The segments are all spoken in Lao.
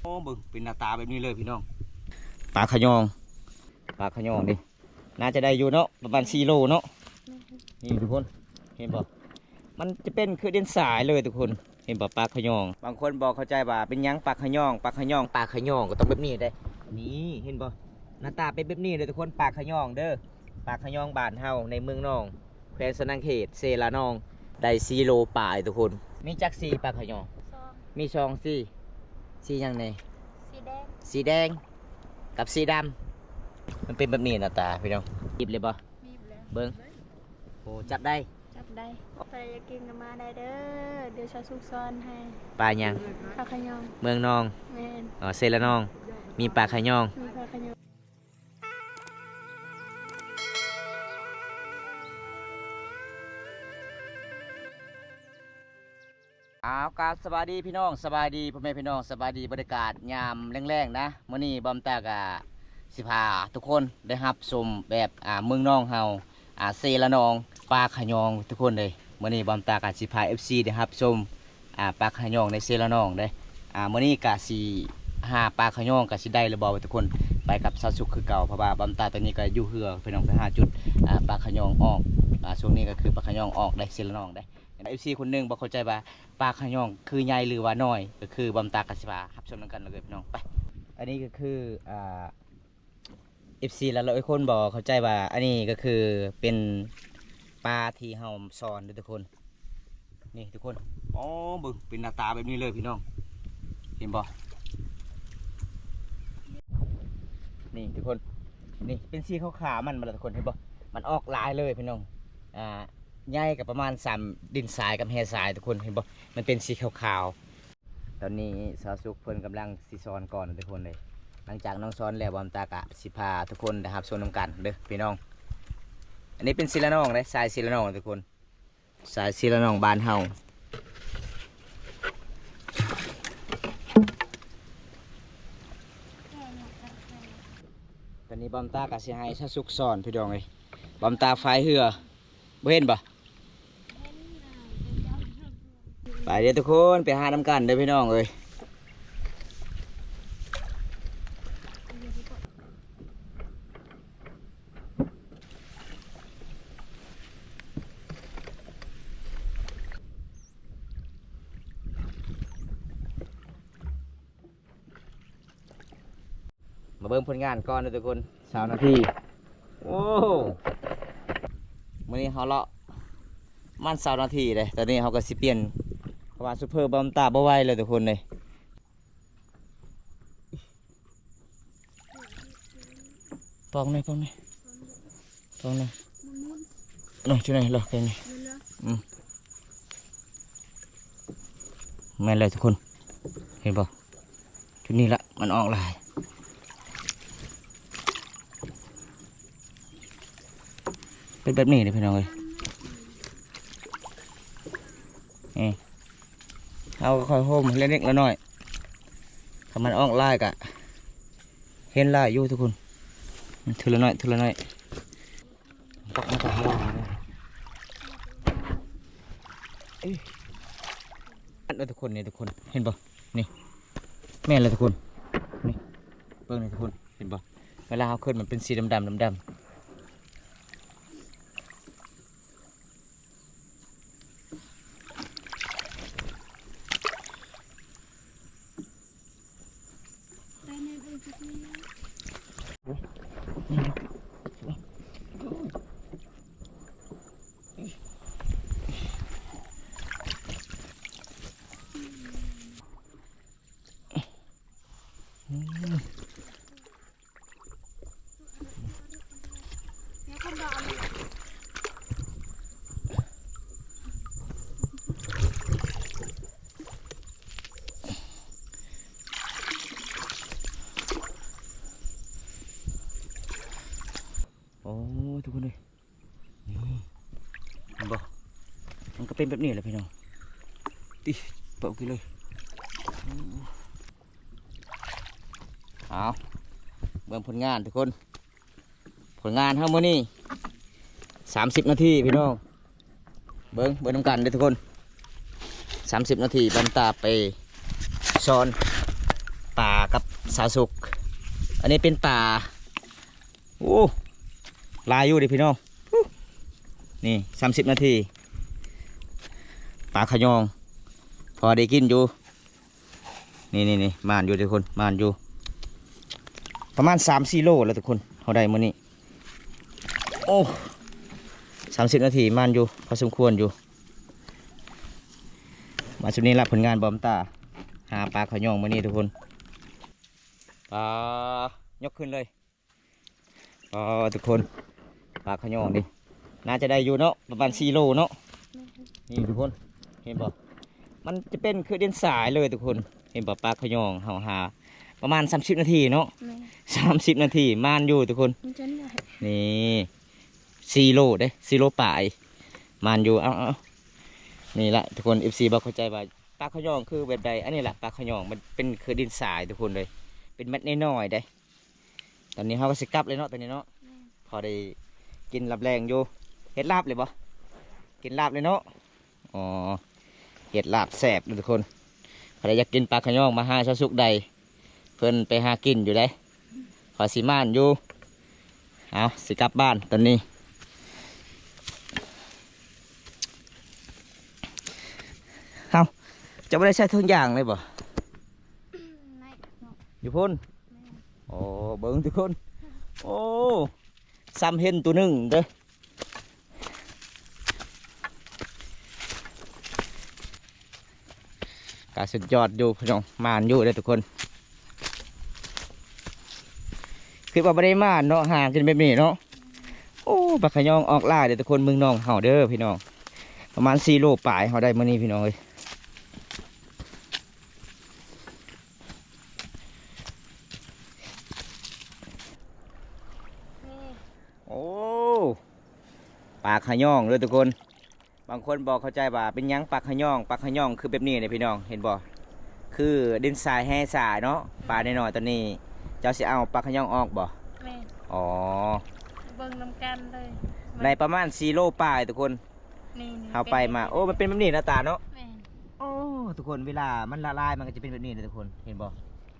ໂອ້ ເບິ່ງເປັນໜ້າຕາແບບນີ້ເລີຍພີ່ນ້ອງ ປາຂະຍອງ ປາຂະຍອງນີ້ ໜ້າຈະໄດ້ຢູ່ເນາະ ປະມານສີ່ໂລເນາະ. ນີ້ທຸກຄົນ ເຫັນບໍ່? ມັນຈະເປັນຄືດິນຊາຍເລີຍທຸກຄົນ ເຫັນບໍ່? ປາຂະຍອງ ບາງຄົນບໍ່ເຂົ້າໃຈວ່າເປັນຫຍັງປາຂະຍອງ ປາຂະຍອງ ປາຂະຍອງກໍຕ້ອງແບບນີ້ເດ້. ນີ້ ເຫັນບໍ່? ໜ້າຕາເປັນແບບນີ້ເລີຍທຸກຄົນ ປາຂະຍອງເດີ ປາຂະຍອງບ້ານເຮົາໃນເມືອງນອງ ແຂວງສະຫວັນນະເຂດ ເຊລະນອງ ໄດ້ສີ່ໂລປາຍທຸກຄົນ. ມີຈັກສີປາຂະຍອງ? ສອງ ມີສອງສີ. ສີຫຍັງແດ່? ສີແດງ ສີແດງກັບສີດຳ. ມັນເປັນແບບນີ້ໜ້າຕາພີ່ນ້ອງ. ບີບເລີຍບໍ່? ບີບແລ້ວ ເບິ່ງ. ໂອ້ ຈັບໄດ້ ຈັບໄດ້. ໃຜຢາກກິນກໍມາໄດ້ເດີ ດຽວຊາວສຸກສອນໃຫ້. ປາຫຍັງ? ປາຂະຍອງ ເມືອງນອງ. ແມ່ນ. ອໍ ເຊລະນອງ ມີປາຂະຍອງ ມີປາຂະຍອງ. ອ້າວ ກາບສະບາຍດີພີ່ນ້ອງ ສະບາຍດີພໍ່ແມ່ພີ່ນ້ອງ ສະບາຍດີ. ບັນຍາກາດຍາມແລງໆນະ ມື້ນີ້ບອມຕາກະຊິພາທຸກຄົນໄດ້ຮັບຊົມແບບ ອ່າ ເມືອງນອງເຮົາ ອ່າ ເຊລະນອງ ປາຂະຍອງທຸກຄົນເລີຍ. ມື້ນີ້ບອມຕາກະຊິພາເອັຟຊີໄດ້ຮັບຊົມ ອ່າ ປາຂະຍອງໃນເຊລະນອງເດ້. ອ່າ ມື້ນີ້ກະຊິຫາປາຂະຍອງ ກະຊິໄດ້ຫຼືບໍ່ທຸກຄົນ ໄປກັບຊາວສຸກຄືເກົ່າ ເພາະວ່າບອມຕາຕອນນີ້ກະຢູ່ເຮືອພີ່ນ້ອງ ໄປຫາຈຸດ ອ່າ ປາຂະຍອງອອກ. ອ່າ ຊ່ວງນີ້ກະຄືປາຂະຍອງອອກເດ້ ເຊລະນອງເດ້. ເອັຟຊີຄົນໜຶ່ງບໍ່ເຂົ້າໃຈວ່າປາຂະຍອງຄືໃຫຍ່ຫຼືວ່ານ້ອຍ ກະຄືບອມຕາກະຊິພາຮັບຊົມນຳກັນເລີຍພີ່ນ້ອງ ໄປ. ອັນນີ້ກະຄື ອ່າ ເອັຟຊີຫຼາຍໆຄົນບໍ່ເຂົ້າໃຈວ່າ ອັນນີ້ກໍຄືເປັນປາທີ່ເຮົາຊ້ອນເດີທຸກຄົນ. ນີ້ທຸກຄົນ ອໍ ເບິ່ງເປັນໜ້າຕາແບບນີ້ເລີຍພີ່ນ້ອງ ເຫັນບໍ່? ນີ້ທຸກຄົນ ນີ້ເປັນສີຂາວໆ ມັນບໍ່ລະທຸກຄົນ ເຫັນບໍ່? ມັນອອກຫຼາຍເລີຍພີ່ນ້ອງ. ອ່າ ໃຫຍ່ກໍປະມານສ່ຳດິນຊາຍກັບແຮ່ຊາຍທຸກຄົນ ເຫັນບໍ່? ມັນເປັນສີຂາວໆ. ຕອນນີ້ຊາວສຸກເພິ່ນກຳລັງຊິຊ້ອນກ່ອນທຸກຄົນເລີຍ. ຫຼັງຈາກນ້ອງຊ້ອນແລ້ວ ບອມຕາກະຊິພາທຸກຄົນໄດ້ຮັບຊົມນຳກັນເດີພີ່ນ້ອງ. ອັນນີ້ເປັນເຊລະນອງເດ້ ສາຍເຊລະນອງທຸກຄົນ ສາຍເຊລະນອງບ້ານເຮົາ. ຕອນນີ້ບອມຕາກະຊິໃຫ້ຊາວສຸກຊ້ອນພີ່ນ້ອງເອີຍ ບອມຕາພາຍເຮືອ. ບໍ່ເຫັນບໍ່? ໄປເດີທຸກຄົນ ໄປຫານຳກັນເດີພີ່ນ້ອງເອີຍ. ມາເບິ່ງຜົນງານກ່ອນເດີທຸກຄົນ ຊາວນາທີ. ໂອ້ ມື້ນີ້ເຮົາເລາະປະມານຊາວນາທີເດ້. ຕອນນີ້ເຮົາກໍຊິປ່ຽນ ເພາະວ່າຊຸບເພີບອມຕາບໍ່ໄຫວແລ້ວທຸກຄົນເອີຍ. ປອງນີ້ ປອງນີ້ ປອງນີ້ ນີ້ ຈຸດນີ້ລະ ແກງນີ້. ອືມ ແມ່ນແລ້ວທຸກຄົນ ເຫັນບໍ່? ຈຸດນີ້ລະ ມັນອອກຫຼາຍ ເປັນແບບນີ້ເດ້ພີ່ນ້ອງເອີຍ. ນີ້ ເຮົາກໍຄ່ອຍໂຮມເລັກໆນ້ອຍໆ ຄັນມັນອອກຫຼາຍກະເຫັນຫຼາຍຢູ່ທຸກຄົນ ເທື່ອລະໜ້ອຍ ເທື່ອລະໜ້ອຍ. ເອີ ອັນນັ້ນທຸກຄົນ ນີ້ທຸກຄົນ ເຫັນບໍ່? ນີ້ ແມ່ນແລ້ວທຸກຄົນ ນີ້ ເບິ່ງນີ້ທຸກຄົນ ເຫັນບໍ່? ເວລາເຮົາຂຶ້ນມັນເປັນສີດຳໆ ດຳໆ. ໂອ້ຍ ທຸກຄົນເອີຍ ນີ້ ເຫັນບໍ່? ມັນກໍເປັນແບບນີ້ແຫຼະພີ່ນ້ອງ ຕິ ເປີດກິນເລີຍ. ເອົາ ເບິ່ງຜົນງານທຸກຄົນ ຜົນງານເຮົາມື້ນີ້ ສາມສິບນາທີພີ່ນ້ອງ ເບິ່ງ ເບິ່ງນຳກັນເດີທຸກຄົນ. ສາມສິບນາທີ ບອມຕາໄປຊ້ອນ ປາກັບສາວສຸກ. ອັນນີ້ເປັນປາ ໂອ້ ຫຼາຍຢູ່ເດ້ພີ່ນ້ອງ. ນີ້ສາມສິບນາທີ ປາຂະຍອງ ພໍໄດ້ກິນຢູ່. ນີ້ໆໆ ໝານຢູ່ທຸກຄົນ ໝານຢູ່ ປະມານສາມສີ່ໂລແລ້ວທຸກຄົນ ເຮົາໄດ້ມື້ນີ້. ໂອ້ ສາມສິບນາທີ ໝານຢູ່ ພໍສົມຄວນຢູ່. ມາຈຸດນີ້ລະ ຜົນງານບ່າວຕາ ຫາປາຂະຍອງມື້ນີ້ທຸກຄົນ. ປາ ຍົກຂຶ້ນເລີຍ. ອໍ ທຸກຄົນ ປາຂະຍອງນີ້ ໜ້າຈະໄດ້ຢູ່ເນາະ ປະມານສີ່ໂລເນາະ. ນີ້ທຸກຄົນ ເຫັນບໍ່ ມັນຈະເປັນຄືດິນຊາຍເລີຍທຸກຄົນ. ເຫັນບໍ່ ປາຂະຍອງເຮົາຫາປະມານສາມສິບນາທີເນາະ. ແມ່ນ ສາມສິບນາທີ ໝານຢູ່ທຸກຄົນ. ມັນຈະໄດ້ ນີ້ສີ່ໂລເດ້ ສີ່ໂລປາຍ ໝານຢູ່. ເອົາໆ ນີ້ລະທຸກຄົນ ເອັຟຊີ ບໍ່ເຂົ້າໃຈວ່າປາຂະຍອງຄືແບບໃດ. ອັນນີ້ລະປາຂະຍອງ ມັນເປັນຄືດິນຊາຍທຸກຄົນເລີຍ ເປັນເມັດນ້ອຍໆເດ້. ຕອນນີ້ເຮົາກໍຊິກັບເລີຍເນາະ ຕອນນີ້ເນາະ. ແມ່ນ ພໍໄດ້ກິນລາບແລງຢູ່. ເຮັດລາບເລີຍບໍ່? ກິນລາບເລີຍເນາະ. ອໍ ເຮັດລາບແຊບເດີທຸກຄົນ. ໃຜຢາກກິນປາຂະຍອງ ມາຫາສາວສຸກໄດ້ ເພິ່ນໄປຫາກິນຢູ່ເດ້. ພໍຊິໝານຢູ່. ເອົາ ຊິກັບບ້ານຕອນນີ້. ເອົາ ເຈົ້າບໍ່ໄດ້ໃສ່ຖົງຢາງເລີຍບໍ່? ໃນເນາະ ຢູ່ພຸ້ນ. ແມ່ນ ໂອ້ ເບິ່ງທຸກຄົນ ໂອ້ ຊ້ຳເຫັນໂຕໜຶ່ງເດີ້. ກະສຸດຍອດຢູ່ພີ່ນ້ອງ ໝານຢູ່ເດີ້ທຸກຄົນ. ຄິດວ່າບໍ່ໄດ້ໝານເນາະ ຫາກິນແບບນີ້ເນາະ. ໂອ້ ປາຂະຍອງອອກຫຼາຍເດີ້ທຸກຄົນ ເມືອງນອງເຮົາເດີ້ພີ່ນ້ອງ. ປະມານສີ່ໂລປາຍເຮົາໄດ້ມື້ນີ້ພີ່ນ້ອງເອີຍ. ນີ້ ໂອ້ ປາຂະຍອງເດີ້ທຸກຄົນ. ບາງຄົນບໍ່ເຂົ້າໃຈວ່າເປັນຫຍັງປາຂະຍອງ. ປາຂະຍອງຄືແບບນີ້ເດ້ພີ່ນ້ອງ ເຫັນບໍ່? ຄືດິນຊາຍແຮ່ຊາຍເນາະ. ປານ້ອຍໆໂຕນີ້ ເຈົ້າຊິເອົາປາຂະຍອງອອກບໍ່? ແມ່ນ ອໍ ເບິ່ງນຳກັນເລີຍ. ໄດ້ປະມານສີ່ໂລປາຍທຸກຄົນ. ນີ້ໆ ເຮົາໄປມາ ໂອ້ ມັນເປັນແບບນີ້ໜ້າຕາເນາະ. ແມ່ນ ໂອ້ ທຸກຄົນ ເວລາມັນລະລາຍ ມັນກໍຈະເປັນແບບນີ້ເດ້ທຸກຄົນ ເຫັນບໍ່?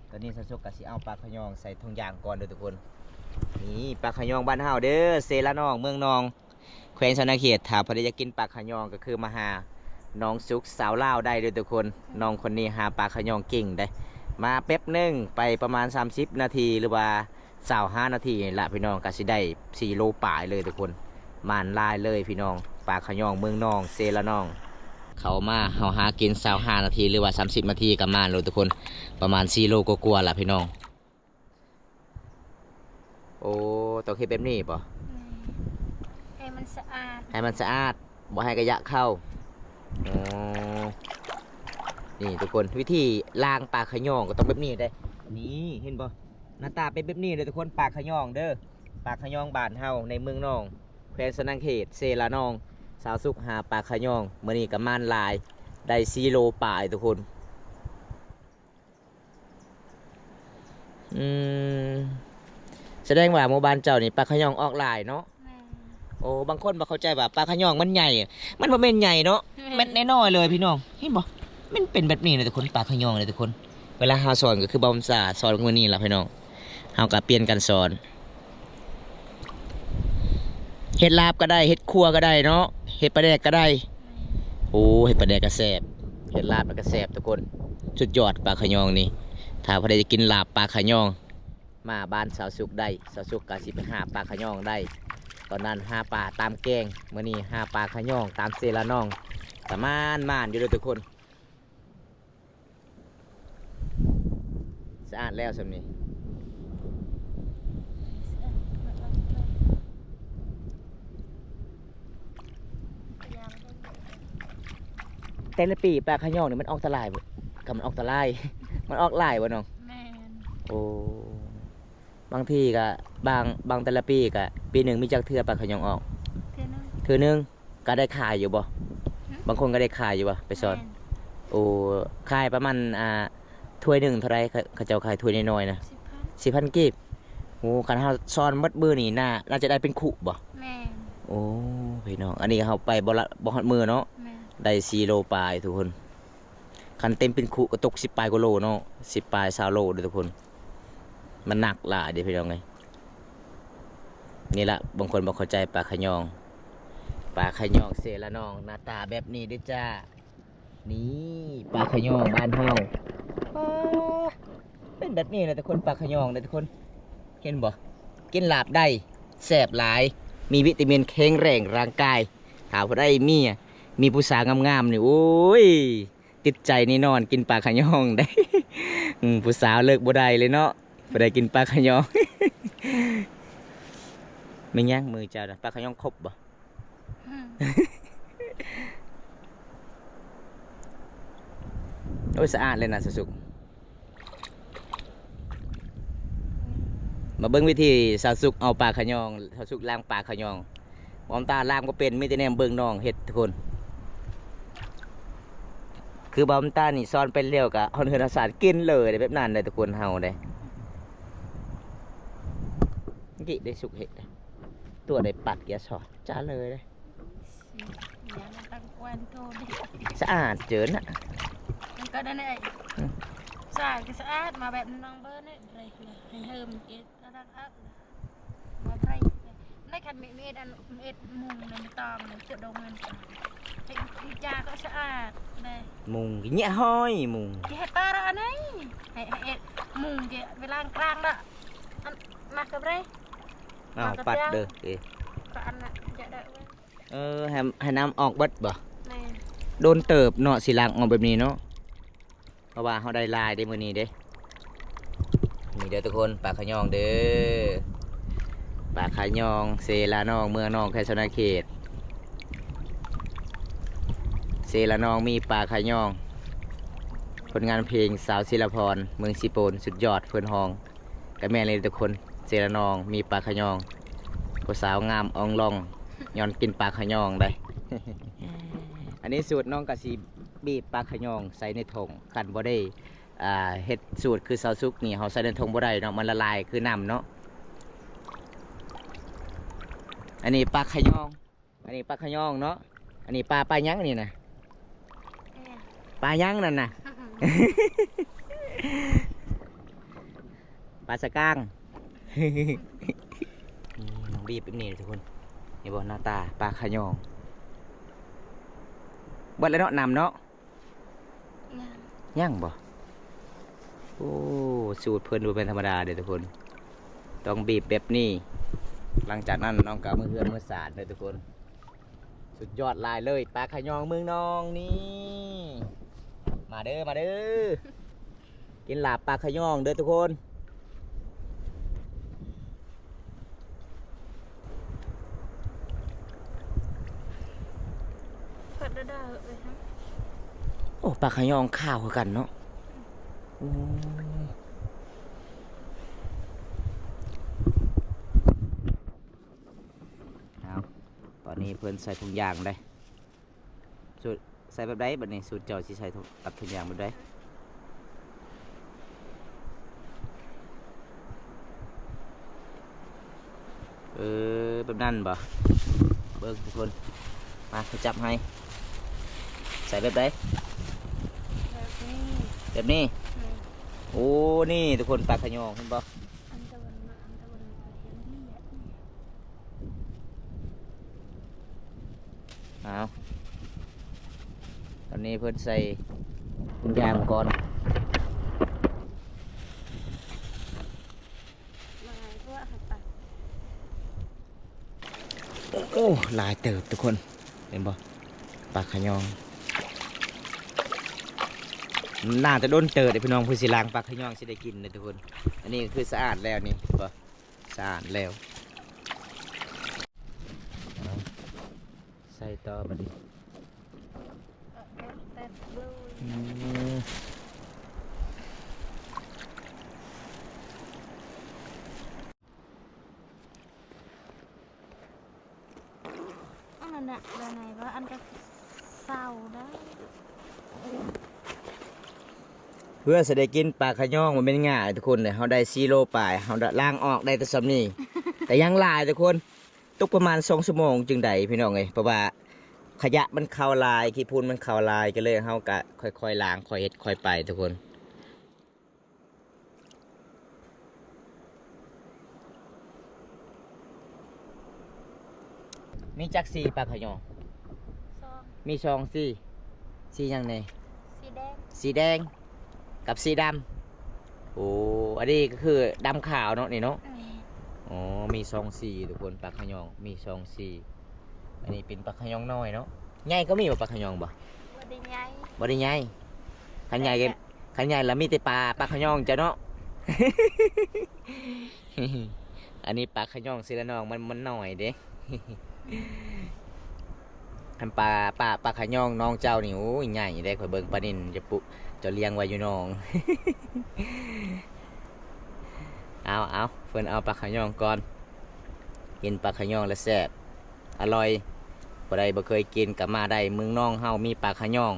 ຕອນນີ້ສາວສຸກກໍຊິເອົາປາຂະຍອງໃສ່ຖົງຢາງກ່ອນເດີ້ທຸກຄົນ. ນີ້ປາຂະຍອງບ້ານເຮົາເດີ້ ເຊລະນອງ ເມືອງນອງ ແຂວງສະຫວັນນະເຂດ. ຖ້າໃຜຢາກກິນປາຂະຍອງ ກໍຄືມາຫານ້ອງສຸກສາວລາວໄດ້ເດີ້ທຸກຄົນ. ນ້ອງຄົນນີ້ຫາປາຂະຍອງເກັ່ງເດ້. ມາແປັບໜຶ່ງ ໄປປະມານສາມສິບນາທີ ຫຼືວ່າ ຊາວຫ້ານາທີນີ້ລະພີ່ນ້ອງ ກະຊິໄດ້ສີ່ໂລປາຍເລີຍທຸກຄົນ. ໝານຫຼາຍເລີຍພີ່ນ້ອງ ປາຂະຍອງເມືອງນອງ ເຊລະນອງ. ເຂົ້າມາເຮົາຫາກິນຊາວຫ້ານາທີ ຫຼືວ່າສາມສິບນາທີກະໝານໂລດທຸກຄົນ ປະມານສີ່ໂລກວ່າໆລະພີ່ນ້ອງ. ໂອ້ ຕ້ອງເຮັດແບບນີ້ບໍ່? ແມ່ນ ໃຫ້ມັນສະອາດ ໃຫ້ມັນສະອາດ ບໍ່ໃຫ້ຂະຫຍະເຂົ້າ. ອໍ ນີ້ທຸກຄົນ ວິທີລ້າງປາຂະຍອງກໍຕ້ອງແບບນີ້ເດ້. ນີ້ເຫັນບໍ່? ໜ້າຕາເປັນແບບນີ້ເດີທຸກຄົນ ປາຂະຍອງເດີ ປາຂະຍອງບ້ານເຮົາໃນເມືອງນອງ ແຂວງສະຫວັນນະເຂດ ເຊລະນອງ. ສາວສຸກຫາປາຂະຍອງ ມື້ນີ້ກໍໝານຫຼາຍ ໄດ້ສີ່ໂລປາຍທຸກຄົນ. ອືມ ສະແດງວ່າໝູ່ບ້ານເຈົ້ານີ້ປາຂະຍອງອອກຫຼາຍເນາະ? ແມ່ນ ໂອ້ ບາງຄົນບໍ່ເຂົ້າໃຈວ່າປາຂະຍອງມັນໃຫຍ່ ມັນບໍ່ແມ່ນໃຫຍ່ເນາະ ແມ່ນ ເມັດນ້ອຍໆເລີຍພີ່ນ້ອງ ເຫັນບໍ່? ມັນເປັນແບບນີ້ນະທຸກຄົນ ປາຂະຍອງນະທຸກຄົນ. ເວລາເຮົາສອນກໍຄືບ່າວບຸນຊາສອນມື້ນີ້ລະພີ່ນ້ອງ ເຮົາກໍປ່ຽນກັນສອນ ເຮັດລາບກໍໄດ້ ເຮັດຂົ້ວກໍໄດ້ເນາະ ເຮັດປາແດກກໍໄດ້. ໂອ້ ເຮັດປາແດກກໍແຊບ ເຮັດລາບກໍແຊບທຸກຄົນ ສຸດຍອດປາຂະຍອງນີ້. ຖ້າຜູ້ໃດຈະກິນລາບປາຂະຍອງ ມາບ້ານສາວສຸກໄດ້ ສາວສຸກກໍຊິໄປຫາປາຂະຍອງໄດ້. ຕອນນັ້ນຫາປາຕາມແກ້ງ ມື້ນີ້ຫາປາຂະຍອງຕາມເຊລະນອງ ກະໝານໆຢູ່ເດີທຸກຄົນ. ສະອາດແລ້ວສ່ຳນີ້ ແຕ່ລະປີປາຂະຍອງນີ້ມັນອອກຕະຫຼາຍບໍ່? ກະມັນອອກຕະຫຼາຍ ມັນອອກຫຼາຍບໍ່ນ້ອງ? ແມ່ນ ໂອ້ ບາງທີກະ ບາງ ບາງແຕ່ລະປີກະ ປີໜຶ່ງມີຈັກເທື່ອປາຂະຍອງອອກ? ເທື່ອໜຶ່ງ ເທື່ອໜຶ່ງ. ກະໄດ້ຂາຍຢູ່ບໍ່? ຫຶ? ບາງຄົນກໍໄດ້ຂາຍຢູ່ບໍ່? ໄປສອນ ແມ່ນ ໂອ້ ຂາຍປະມານ ອ່າ ຖ້ວຍໜຶ່ງເທົ່າໃດ? ເຂົາ ເຂົາເຈົ້າຂາຍຖ້ວຍນ້ອຍໆນະ ສິບພັນ ສິບພັນກີບ. ໂອ້ ຄັນເຮົາສອນໝົດມື້ນີ້ ໜ້າ ໜ້າຈະໄດ້ເປັນຄຸບໍ່? ແມ່ນ ໂອ້ ພີ່ນ້ອງ ອັນນີ້ເຮົາໄປບໍ່ລະ ບໍ່ຮອດມື້ເນາະ. ແມ່ນ ໄດ້ສີ່ໂລປາຍທຸກຄົນ. ຄັນເຕັມເປັນຄຸກໍຕົກສິບປາຍກວ່າໂລເນາະ, ສິບປາຍຊາວໂລເດີ້ທຸກຄົນ. ມັນໜັກຫຼາຍເດ້ພີ່ນ້ອງເອີຍ. ນີ້ລະ ບາງຄົນບໍ່ເຂົ້າໃຈປາຂະຍອງ, ປາຂະຍອງເຊລະນອງ ໜ້າຕາແບບນີ້ເດ້ຈ້າ. ນີ້ປາຂະຍອງບ້ານເຮົາ ປາ ເປັນແບບນີ້ແຫຼະທຸກຄົນ, ປາຂະຍອງເດ້ທຸກຄົນ. ເຫັນບໍ່? ກິນລາບໄດ້ ແຊບຫຼາຍ, ມີວິຕາມິນ ແຂງແຮງຮ່າງກາຍ. ຖ້າຜູ້ໃດມີ ມີຜູ້ສາວງາມໆນີ້ ໂອ້ຍ ຕິດໃຈແນ່ນອນ ກິນປາຂະຍອງໄດ້. ອືມ ຜູ້ສາວເລີກບໍ່ໄດ້ເລີຍເນາະ ຜູ້ໃດກິນປາຂະຍອງ. ແມ່ນຫຍັງມືເຈົ້ານະ? ປາຂະຍອງຄົບບໍ່? ອືມ ໂອ້ຍ ສະອາດເລີຍນະ ສາວສຸກ. ມາເບິ່ງວິທີສາວສຸກເອົາປາຂະຍອງ, ສາວສຸກລ້າງປາຂະຍອງ. ບ່າວຕາລ້າງບໍ່ເປັນ, ມີແຕ່ແນມເບິ່ງນ້ອງເຮັດທຸກຄົນ. ຄືບ່າວຕານີ້ສອນໄປແລ້ວກະຮອດເຮືອນຮອດຊານກິນເລີຍເດ້, ແບບນັ້ນເດ້ທຸກຄົນເຮົາເດ້. ກິໄດ້ສຸກເຮັດ ຕົວໄດ້ປັດກຽສອດຈ້າເລີຍເດ້. ຍັງຕັ້ງກວນໂຕເດ້. ສະອາດເຈີນນະ. ມັນກໍໄດ້ ອືມ ສະອາດກໍສະອາດ ມາແບບນ້ອງເບີນນີ້ ໃຫ້ເຮີມເອດ ລະດັບອັບ ມາໄປ ໃນຄັນມີເມດອັນເອັດມຸງໃນຕອງໃນຕົວດົງນັ້ນ ຈາກໍສະອາດເດ້. ມຸງເຍະຫ້ອຍ ມຸງ ຈະເຮັດຕາລະອັນນີ້ ໃຫ້ ໃຫ້ເອັດມຸງຈະໄປລ້າງກາງລະ ອັນມາກັບເດ້. ອ້າວ ປັດເດີ ເອ ກໍອັນນະຈະໄດ້ເວີ້ຍ. ເອີ ໃຫ້ ໃຫ້ນ້ຳອອກເບິດບໍ່? ແມ່ນ. ດົນເຕີບເນາະ ຊິລ້າງອອກແບບນີ້ເນາະ. ເພາະວ່າເຮົາໄດ້ຫຼາຍເດ້ມື້ນີ້ເດ້. ນີ້ເດີທຸກຄົນ ປາຂະຍອງເດີ ປາຂະຍອງເຊລານອງ ເມືອງນອງ ແຂວງສະຫວັນນະເຂດ. ເຊລານອງມີປາຂະຍອງ. ຜົນງານເພງສາວສິລະພອນ ເມືອງສີໂປນ ສຸດຍອດເພິ່ນຮ້ອງ. ກະແມ່ນເລີຍທຸກຄົນ ເຊລະນອງມີປາຂະຍອງ ຜູ້ສາວງາມອ່ອງລອງ ຍ້ອນກິນປາຂະຍອງໄດ໋. ອັນນີ້ສູດນ້ອງກະຊິບີບປາຂະຍອງໃສ່ໃນຖົງ. ຄັນບໍ່ໄດ້ ອ່າ ເຮັດສູດຄືສາວສຸກນີ້ ເຮົາໃສ່ໃນຖົງບໍ່ໄດ້ເນາະ ມັນລະລາຍຄືນ້ຳເນາະ. ອັນນີ້ປາຂະຍອງ ອັນນີ້ປາຂະຍອງເນາະ. ອັນນີ້ປາ ປາຫຍັງອັນນີ້ນະ? ປາຫຍັງນັ້ນນະ? ປາສະກາງ. ນີ້ນ້ອງບີບແບບນີ້ທຸກຄົນ ເຫັນບໍ່ ໜ້າຕາປາຂະຍອງ. ເບິດແລ້ວເນາະ ນ້ຳເນາະ? ຍັງ ຍັງບໍ່? ໂອ້ ສູດເພິ່ນບໍ່ແມ່ນທຳມະດາເດ້ທຸກຄົນ ຕ້ອງບີບແບບນີ້. ຫຼັງຈາກນັ້ນນ້ອງກໍເມືອເຮືອນເມືອຊານເດ້ທຸກຄົນ. ສຸດຍອດຫຼາຍເລີຍ ປາຂະຍອງເມືອງນອງນີ້. ມາເດີ ມາເດີ ກິນລາບປາຂະຍອງເດີທຸກຄົນ. ໂອ້ ປາຂະຍອງຂາວຄືກັນເນາະ. ໂອ້ ເອົາ ຕອນນີ້ເພິ່ນໃສ່ຖົງຢາງເດ້. ສູດໃສ່ແບບໃດບັດນີ້? ສູດເຈົ້າຊິໃສ່ກັບຖົງຢາງແບບໃດ? ເອີ ແບບນັ້ນບໍ່? ເບິ່ງທຸກຄົນ ມາ ຂ້ອຍຈັບໃຫ້. ໃສ່ແບບໃດ? ແບບນີ້ ແບບນີ້. ແມ່ນ. ໂອ້ ນີ້ທຸກຄົນ ປາຂະຍອງ ເຫັນບໍ່? ອັນຕາວັນມາ ອັນຕາວັນມາ ເຫັນດີອະ. ເອົາ ຕອນນີ້ເພິ່ນໃສ່ຖົງຢາງກ່ອນ. ໂອ້ ຫຼາຍເຕີບທຸກຄົນ ເຫັນບໍ່? ປາຂະຍອງ ໜ້າຈະດົນເຕີບເດ້ພີ່ນ້ອງ ເພື່ອຊິລ້າງປາຂະຍອງຊິໄດ້ກິນເດ້ທຸກຄົນ. ອັນນີ້ຄືສະອາດແລ້ວນີ້ ເຫັນບໍ່? ສະອາດແລ້ວ. ເອົາ ໃສ່ຕໍ່ບັດນີ້. ອືມ ອັນນັ້ນນະ ລະໄນວ່າ ອັນກໍເຊົາໄດ້. ເພື່ອຊິໄດ້ກິນປາຂະຍອງ ບໍ່ແມ່ນງ່າຍທຸກຄົນເດ້. ເຮົາໄດ້ສີ່ໂລປາຍ ເຮົາລ້າງອອກໄດ້ແຕ່ສ່ຳນີ້ ແຕ່ຍັງຫຼາຍທຸກຄົນ. ຕົກປະມານສອງຊົ່ວໂມງຈຶ່ງໄດ້ພີ່ນ້ອງເອີຍ ເພາະວ່າ ຂະຫຍະມັນເຂົ້າຫຼາຍ ຂີ້ຝຸ່ນມັນເຂົ້າຫຼາຍ ກໍເລີຍເຮົາກະຄ່ອຍໆລ້າງ ຄ່ອຍເຮັດຄ່ອຍໄປທຸກຄົນ. ມີຈັກສີປາຂະຍອງ? ສອງ ມີສອງສີ. ສີຫຍັງແດ່? ສີແດງ ສີແດງກັບສີດຳ. ໂອ້ ອັນນີ້ກໍຄືດຳຂາວເນາະ ນີ້ເນາະ. ແມ່ນ. ອໍ ມີສອງສີທຸກຄົນ ປາຂະຍອງມີສອງສີ. ອັນນີ້ເປັນປາຂະຍອງນ້ອຍເນາະ. ໃຫຍ່ກໍມີບໍ່ ປາຂະຍອງບໍ່? ບໍ່ໄດ້ໃຫຍ່ ບໍ່ໄດ້ໃຫຍ່. ຄັນໃຫຍ່ກໍ ແຕ່ ຄັນໃຫຍ່ລະມີແຕ່ປາ ປາຂະຍອງເຈົ້າເນາະ. ອັນນີ້ປາຂະຍອງເຊລະນອງ ມັນ ມັນນ້ອຍເດ້. ຄັນປາ ປາ ປາຂະຍອງນ້ອງເຈົ້ານີ້ ໂອ້ຍ ໃຫຍ່ເດ້. ຂ້ອຍເບິ່ງປານິນເຈົ້າປຸ ເຈົ້າລ້ຽງໄວ້ຢູ່ໜອງ. ເອົາ ເອົາ ເພິ່ນເອົາປາຂະຍອງກ່ອນ. ກິນປາຂະຍອງລະແຊບ ອະລ່ອຍ. ຜູ້ໃດບໍ່ເຄີຍກິນກໍມາໄດ້ ເມືອງນອງເຮົາມີປາຂະຍອງ.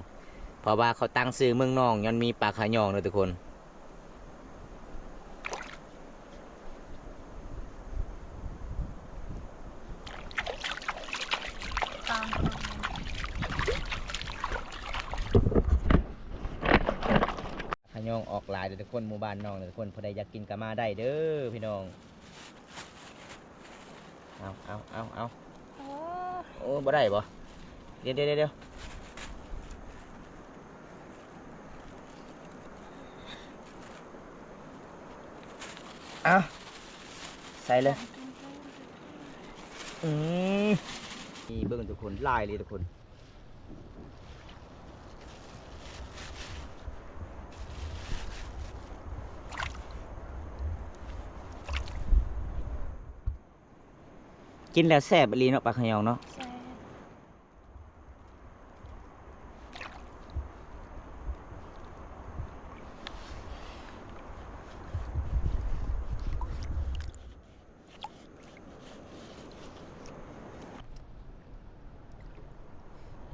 ເພາະວ່າເຂົາຕັ້ງຊື່ເມືອງນອງ ຍ້ອນມີປາຂະຍອງເດີທຸກຄົນ. ຂະຍອງອອກຫຼາຍເດີທຸກຄົນ ໝູ່ບ້ານນ້ອງເດີທຸກຄົນ. ຜູ້ໃດຢາກກິນກໍມາໄດ້ເດີພີ່ນ້ອງ. ເອົາ ເອົາ ເອົາ ເອົາ. ໂອ້ ໂອ້ ບໍ່ໄດ້ບໍ່? ດຽວ ດຽວ ດຽວ ດຽວ. ເອົາ ໃສ່ເລີຍ. ອືມ ນີ້ເບິ່ງທຸກຄົນ ຫຼາຍເລີຍທຸກຄົນ. ກິນແລ້ວແຊບອີ່ຫຼີເນາະ ປາຂະຍອງເນາະ. ແຊບ.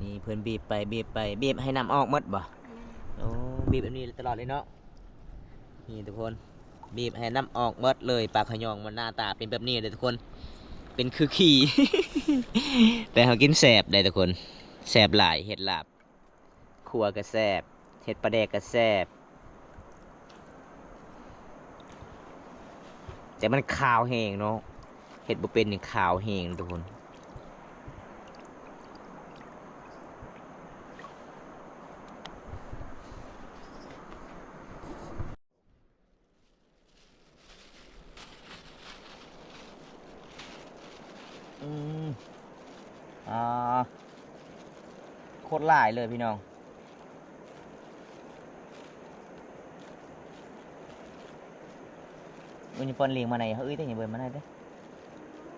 ນີ້ເພິ່ນບີບໄປບີບໄປ ບີບໃຫ້ນ້ຳອອກໝົດບໍ່? ແມ່ນ. ໂອ້ ບີບແບບນີ້ຕະຫຼອດເລີຍເນາະ. ນີ້ທຸກຄົນ ບີບໃຫ້ນ້ຳອອກໝົດເລີຍ. ປາຂະຍອງມັນໜ້າຕາເປັນແບບນີ້ເດ້ທຸກຄົນ ເປັນຄືຂີ້. ແຕ່ເຮົາກິນແຊບໄດ໋ທຸກຄົນ ແຊບຫຼາຍ. ເຮັດລາບ ຂົ້ວກໍແຊບ ເຮັດປາແດກກໍແຊບ ແຕ່ມັນຄາວແຮງເນາະ. ເຮັດບໍ່ເປັນນີ້ ຄາວແຮງທຸກຄົນ. ອືມ ອ່າ ໂຄດຫຼາຍເລີຍພີ່ນ້ອງ. ມັນຍັງປ່ອນລີງມາໃນເຮີ້ຍ ແຕ່ຍັງເບິ່ງມາໃນເດ້.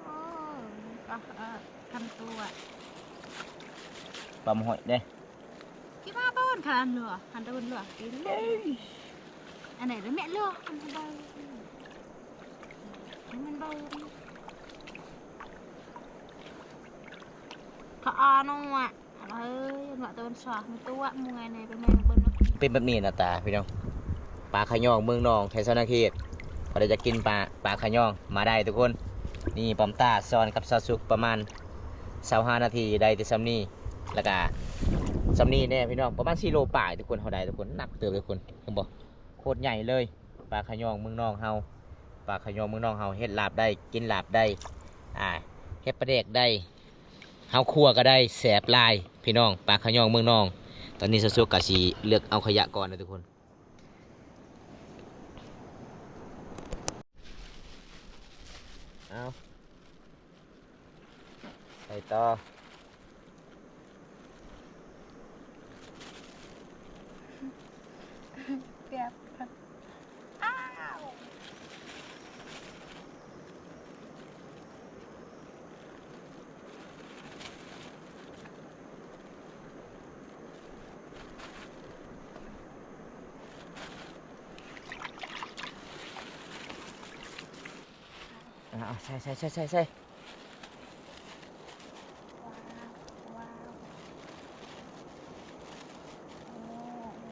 ໂອ້ ກໍ ເອີ ຄັນຕົວ ປາມຫອຍເດ້. ຄິດວ່າບໍ່ຄັນເຫຼືອ ຄັນຕົວເຫຼືອກິນເລີຍ. ອັນໃດລະແມ່ເລືອກ ມັນເບິ່ງ ມັນເບິ່ງ ຂະອາໂນອະ ເອີຍ ເນາະ ຕາເວັນຊອກ ມີຕົວເມື່ອຍແດ່ ເປັນແມ່ເບິ່ງ ເປັນແບບນີ້ໜ້າຕາພີ່ນ້ອງ. ປາຂະຍອງເມືອງນອງ ໄທສະຫວັນນະເຂດ. ໃຜຢາກກິນປາ ປາຂະຍອງ ມາໄດ້ທຸກຄົນ. ນີ້ປ້ອມຕາສອນກັບຊາວສຸກ ປະມານຊາວຫ້ານາທີ ໄດ້ແຕ່ສ່ຳນີ້ ແລ້ວກະສ່ຳນີ້ແດ່ພີ່ນ້ອງ. ປະມານສີ່ໂລປາຍທຸກຄົນ ເຮົາໄດ້ທຸກຄົນ ໜັກເຕີບທຸກຄົນ ເຫັນບໍ່? ໂຄດໃຫຍ່ເລີຍ. ປາຂະຍອງເມືອງນອງເຮົາ ປາຂະຍອງເມືອງນອງເຮົາ ເຮັດລາບໄດ້ ກິນລາບໄດ້ ອ່າ ເຮັດປາແດກໄດ້ ເຮົາຂົ້ວກໍໄດ້ ແຊບຫຼາຍພີ່ນ້ອງ. ປາຂະຍອງເມືອງນອງ. ຕອນນີ້ຊາວສຸກກະຊິເລືອກເອົາຂະຫຍະກ່ອນເດີທຸກຄົນ. ເອົາ ໄປຕໍ່ ເກືອບ ອ້າວ. ອ່າ ໃສ່ ໃສ່ ໃສ່ ໃສ່ ໃສ່. ວ້າວ ວ້າວ ໂອ້ ໂອ້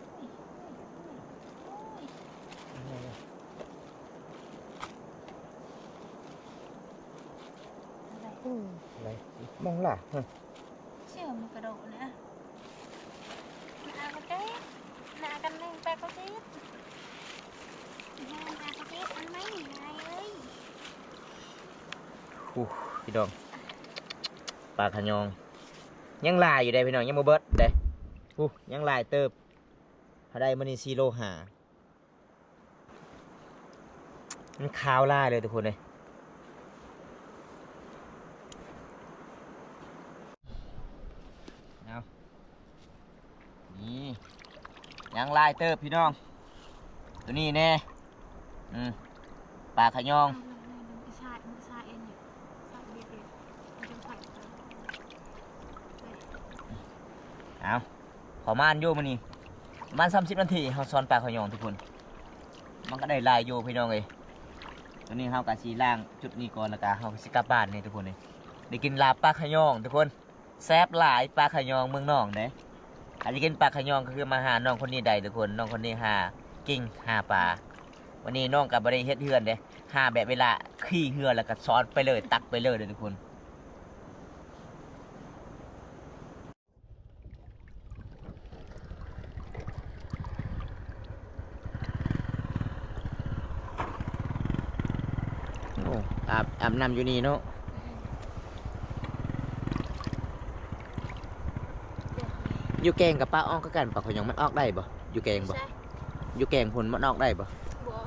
ໂອ້ຍ ໂອ້ຍ ໂອ້ຍ. ມອງລະ ເຊື່ອມັນກະໂດດນະ ໜ້າກະເຈັບ ໜ້າກັນແມ່ງປາກະເຈັບ ໜ້າກະເຈັບ ອັນໄມ້ນີ້ນາຍເອີຍ. ໂອ້ ພີ່ນ້ອງ ປາຂະຍອງ ຍັງຫຼາຍຢູ່ເດ້ພີ່ນ້ອງ ຍັງບໍ່ເບິດເດ້. ໂອ້ ຍັງຫຼາຍເຕີບ ເຮົາໄດ້ມື້ນີ້ສີ່ໂລຫ້າ. ມັນຂາວຫຼາຍເລີຍທຸກຄົນເອີຍ. ເອົາ ນີ້ ຍັງຫຼາຍເຕີບພີ່ນ້ອງ ໂຕນີ້ແນ່ ອືມ ປາຂະຍອງ. ເອົາ ພໍມານຢູ່ມື້ນີ້ ປະມານສາມສິບນາທີ ເຮົາສອນປາຂະຍອງທຸກຄົນ ມັນກະໄດ້ຫຼາຍຢູ່ພີ່ນ້ອງເອີຍ. ຕອນນີ້ເຮົາກະຊິລ້າງຈຸດນີ້ກ່ອນ ແລ້ວກະເຮົາກະຊິກັບບ້ານນີ້ທຸກຄົນເອີຍ. ໄດ້ກິນລາບປາຂະຍອງທຸກຄົນ ແຊບຫຼາຍ ປາຂະຍອງເມືອງນອງເດ້. ຖ້າຢາກກິນປາຂະຍອງກະຄືມາຫານ້ອງຄົນນີ້ໄດ້ທຸກຄົນ ນ້ອງຄົນນີ້ຫາເກັ່ງຫາປາ. ວັນນີ້ນ້ອງກະບໍ່ໄດ້ເຮັດເຮືອນເດ້ ຫາແບບເວລາຂີ່ເຮືອແລ້ວກະສອນໄປເລີຍ ຕັກໄປເລີຍເດ້ທຸກຄົນ. ໂອ້ ອາບ ອາບນ້ຳຢູ່ນີ້ເນາະ ຢູ່ແກ້ງກະປາອອກຄືກັນ ປາຂະຍອງມັນອອກໄດ້ບໍ່? ຢູ່ແກ້ງບໍ່? ຢູ່ແກ້ງພຸ້ນມັນອອກໄດ້ບໍ່? ບໍ່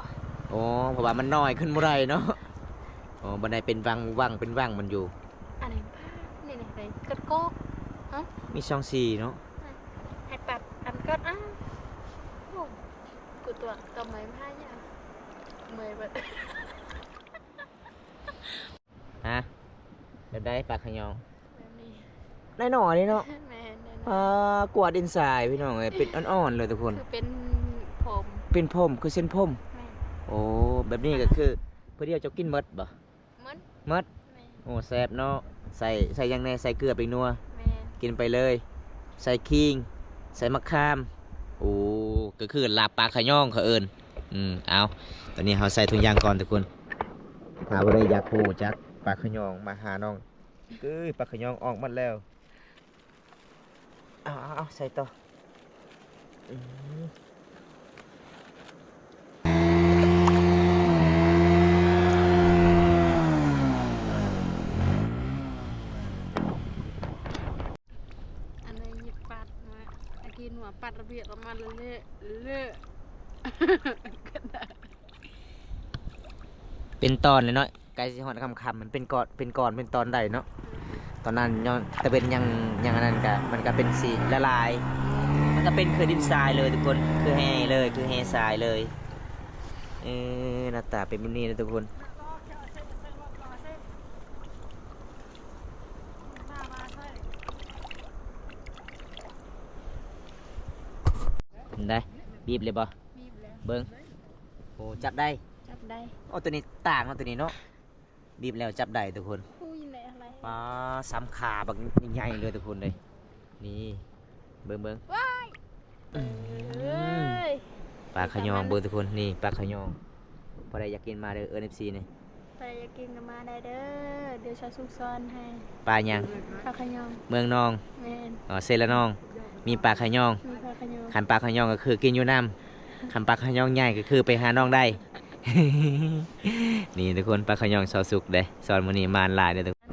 ໂອ້ ເພາະວ່າມັນນ້ອຍຂຶ້ນບໍ່ໄດ້ເນາະ. ໂອ້ ບໍ່ໄດ້ເປັນວັງ ເປັນວັງມັນຢູ່ ອັນນີ້ ນີ້ ນີ້ ກົດກອກ ຮະ ມີສອງສີເນາະ ໃຫ້ປັດອັນກ່ອນ ອ້າວ ໂອ້ ກູຕົວະກຳໄມ້ມາຫາຍາກ ເມື່ອຍເບິດ. ຮະ ແບບໃດປາຂະຍອງ? ແບບນີ້ ນ້ອຍໆນີ້ເນາະ ແມ່ນ ນ້ອຍໆ ປາກວາດດິນຊາຍພີ່ນ້ອງເອີຍ ເປັນອ່ອນໆເລີຍທຸກຄົນ ຄືເປັນຜົມ ເປັນຜົມ ຄືເສັ້ນຜົມ ແມ່ນ ໂອ້ ແບບນີ້ກະຄື ເພື່ອດຽວເຈົ້າກິນໝົດບໍ່? ໝົດ ໝົດ ແມ່ນ ໂອ້ ແຊບເນາະ ໃສ່ ໃສ່ຫຍັງແນ່? ໃສ່ເກືອ ແປ້ງນົວ ແມ່ນ ກິນໄປເລີຍ ໃສ່ຂີງ ໃສ່ໝາກຂາມ ໂອ້ ກະຄືລາບປາຂະຍອງເຂົາເອີ້ນ ອືມ ເອົາ ຕອນນີ້ເຮົາໃສ່ຖົງຢາງກ່ອນທຸກຄົນ ຖ້າຜູ້ໃດຢາກຮູ້ຈັກປາຂະຍອງມາຫານ້ອງ ເອີຍ ປາຂະຍອງອອກໝົດແລ້ວ. ເອົາ ເອົາ ເອົາ ໃສ່ຕໍ່ ອືມ ອັນນີ້ຍິບປັດມາ ຕະກີ້ຫົວປັດລະບຽບອອກມາເລະເລະ ເປັນຕອນເລີຍເນາະ. ໃກ້ຊິຮອດຄ່ຳໆ ມັນເປັນກ້ອນ ເປັນກ້ອນ ເປັນຕອນໄດ້ເນາະ ຕອນນັ້ນຍ້ອນຕາເວັນຍັງ ຍັງອັນນັ້ນກະ ມັນກະເປັນສີລະລາຍ ມັນກະເປັນຄືດິນຊາຍເລີຍທຸກຄົນ ຄືແຮ່ເລີຍ ຄືແຮ່ຊາຍເລີຍ ເອີ ໜ້າຕາເປັນແບບນີ້ເດີທຸກຄົນ ໄດ້ ບີບເລີຍບໍ່? ບີບແລ້ວ ເບິ່ງ ໂອ້ ຈັບໄດ້ ຈັບໄດ້ ໂອ້ ໂຕນີ້ຕ່າງເນາະ ໂຕນີ້ເນາະ ບີບແລ້ວຈັບໄດ້ທຸກຄົນ ອຸ້ຍ ແຫຼະ ປາ ສາມຂາບັກໃຫຍ່ເລີຍທຸກຄົນເອີຍ ນີ້ ເບິ່ງໆ ວ້າຍ ອືມ ເອີຍ ປາຂະຍອງ ເບິ່ງທຸກຄົນ ນີ້ປາຂະຍອງ ຜູ້ໃດຢາກກິນມາເດີ ເອີ້ນ ເອັຟຊີ ນີ້ ໃຜຢາກກິນກະມາໄດ້ເດີ ດຽວຊາວສຸກສອນໃຫ້ ປາຫຍັງ? ປາຂະຍອງ ເມືອງນອງ ແມ່ນ ອໍ ເຊລະນອງ ມີປາຂະຍອງ ມີປາຂະຍອງ ຄັນປາຂະຍອງກະຄືກິນຢູ່ນ້ຳ ຄັນປາຂະຍອງໃຫຍ່ກະຄືໄປຫານ້ອງໄດ້ ນີ້ທຸກຄົນ ປາຂະຍອງຊາວສຸກເດ້ ສອນມື້ນີ້ໝານຫຼາຍເດ້ທຸກຄົນ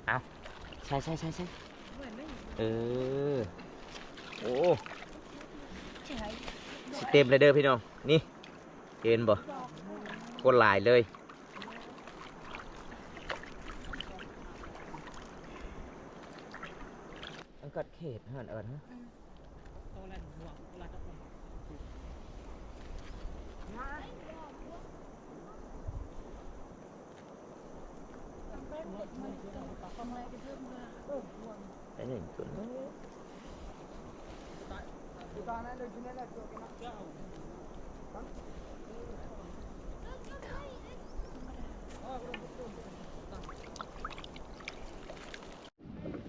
ເອົາ ໃສ່ ໃສ່ ໃສ່ ໃສ່ ເອີ ໂອ້ ຊິເຕັມແລ້ວເດີພີ່ນ້ອງ ນີ້ ເຫັນບໍ່ ໂຄດຫຼາຍເລີຍ ອັນກັດເຂດຫັ້ນເອີ້ນ ອືມ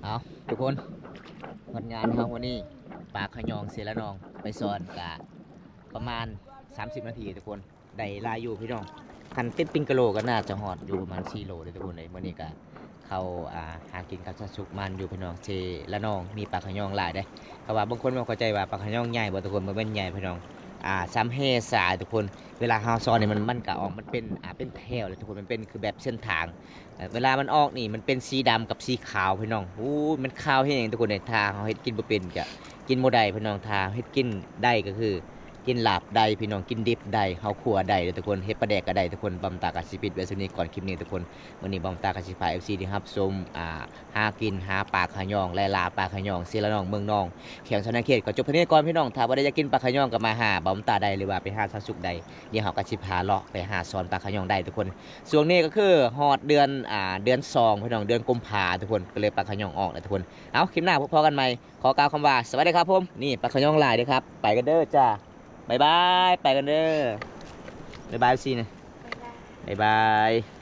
ເອົາ ທຸກຄົນ ຮອດງານເຮົາມື້ນີ້ ປາຂະຍອງເຊລະນອງ ໄປສອນກະປະມານສາມສິບນາທີທຸກຄົນ ໄດ້ຫຼາຍຢູ່ພີ່ນ້ອງ ຄັນເຕັດປິງກະໂລກໍໜ້າຈະຮອດຢູ່ປະມານສີ່ໂລເດ້ທຸກຄົນເອີຍ. ມື້ນີ້ກໍເຂົ້າ ອ່າ ຫາກິນກັບຊາວສຸກມານຢູ່ ພີ່ນ້ອງ ເຊລະນອງ ມີປາຂະຍອງຫຼາຍເດ້. ເພາະວ່າບາງຄົນບໍ່ເຂົ້າໃຈວ່າປາຂະຍອງໃຫຍ່ບໍ່ທຸກຄົນ, ບໍ່ແມ່ນໃຫຍ່ພີ່ນ້ອງ ອ່າ ສ່ຳແຮ່ຊາທຸກຄົນ. ເວລາເຮົາຊ້ອນນີ້ ມັນ ມັນກໍອອກ ມັນເປັນ ອ່າ ເປັນແຖວເລີຍທຸກຄົນ, ມັນເປັນຄືແບບເສັ້ນທາງ. ເອີ ເວລາມັນອອກນີ້ ມັນເປັນສີດຳກັບສີຂາວພີ່ນ້ອງ. ໂອ້ຍ ມັນຄາວແຮງທຸກຄົນເອີຍ. ຖ້າເຮົາເຮັດກິນບໍ່ເປັນກະກິນບໍ່ໄດ້ພີ່ນ້ອງ. ຖ້າເຮັດກິນໄດ້ກໍຄື ກິນລາບໄດ້ພີ່ນ້ອງ, ກິນດິບໄດ້, ເຮົາຂົ້ວໄດ້ເດີທຸກຄົນ, ເຮັດປາແດກກໍໄດ້ທຸກຄົນ. ບ່າວບຸນຕາກໍຊິປິດໄວ້ສ່ຳນີ້ກ່ອນຄລິບນີ້ທຸກຄົນ. ມື້ນີ້ບ່າວບຸນຕາກໍຊິພາເອັຟຊີທີ່ຮັບຊົມ ອ່າ ຫາກິນ ຫາປາຂະຍອງ ແລະ ລ່າປາຂະຍອງ ເຊລະນອງ ເມືອງນອງ ແຂວງສະຫວັນນະເຂດ ກໍຈົບເທົ່ານີ້ກ່ອນພີ່ນ້ອງ. ຖ້າວ່າໃດຢາກກິນປາຂະຍອງກໍມາຫາບ່າວບຸນຕາໄດ້ ຫຼືວ່າໄປຫາຊາວສຸກໄດ້. ດຽວເຮົາກໍຊິພາເລາະໄປຫາຊ້ອນປາຂະຍອງໄດ້ທຸກຄົນ. ຊ່ວງນີ້ກໍຄືຮອດເດືອນ ອ່າ ເດືອນສອງພີ່ນ້ອງ, ເດືອນກຸມພາທຸກຄົນ, ກໍເລີຍປາຂະຍອງອອກແລ້ວທຸກຄົນ. ເອົາ ຄລິບໜ້າພົບພໍ້ກັນໃໝ່. ຂໍກ່າວຄຳວ່າ ສະຫວັດດີຄັບຜົມ. ນີ້ປາຂະຍອງຫຼາຍເດີຄັບ. ໄປກັນເດີຈ້າ. ບາຍບາຍ. ໄປກັນເດີ. ບາຍບາຍ ຊີນະ. ບາຍບາຍ. ບາຍບາຍ.